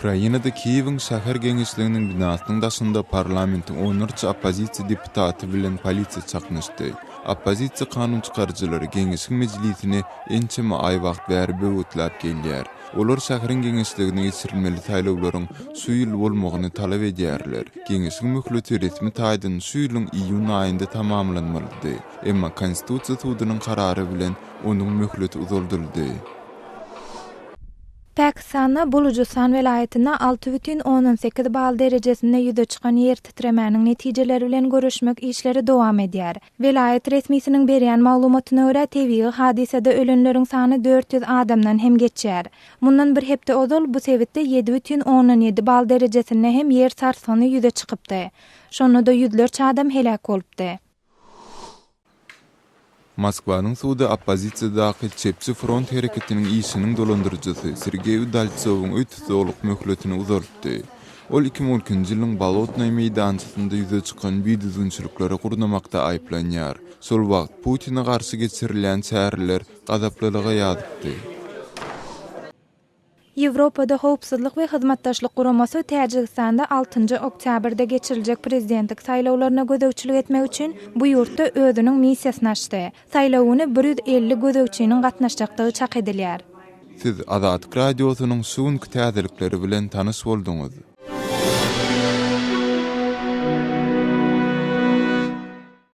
Ukrainada Kiýewiň şäher geňeşliginiň binasynyň daşynda parlamentiň onlarça oppozisiýa deputaty bilen polisiýa çaknyşdy. Oppozisiýa kanunçykaryjylary geňeşiň mejlisini ençeme aý wagt bäri böwetläp gelýär. Olar şäheriň geňeşligine geçirilmeli saýlawlaryň şu ýyl bolmagyny talap edýärler. Geňeşiň möhleti resmi taýdan şu ýylyň iýun aýynda tamamlanmalydy. Emma Konstitusiýa sudunyň karary bilen onuň möhleti uzaldyldy. Pakistanda Bulujystan welaýatynda 6,8 bal derejesinde ýüze çykan ýer titremäniň netijeleri bilen göreşmek işleri dowam edýär. Welaýat resmisiniň berýän maglumatyna görä, tebigy hadysada ölenleriň sany 400 adamdan hem geçýär. Mundan bir hepde ozal bu sebitde 7,7 bal derejesinde hem ýer sarsgyny ýüze çykypdy. Şonda-da ýüzlerçe adam heläk bolupdy. Moskwanyň sudy oppozisiýadaky Çepçi front hereketiniň işiniň dolandyryjysy Sergeý Udaltsowyň öý tussaglyk möhletini uzaltdy. Ol 2012-nji ýylyň Bolotnoý meýdançasynda ýüze çykan bidüzgünçilikleri gurnamakda aýyplanýar. Şol wagt Putine garşy geçirilýän çäreler gazaplylyga ýazypdy. Ýewropada Howpsuzlyk we Hyzmatdaşlyk Guramasy Täjigistanda altynjy oktýabrda geçiriljek prezidentlik saýlawlaryna gözegçilik etmek üçin bu ýurtda özüniň missiýasyny açdy. Saýlaw güni 150 gözegçiniň gatnaşjakdygy çak edilýär. Siz Azatlyk Radiosynyň şu günki täzelikleri bilen tanyş bolduňyz.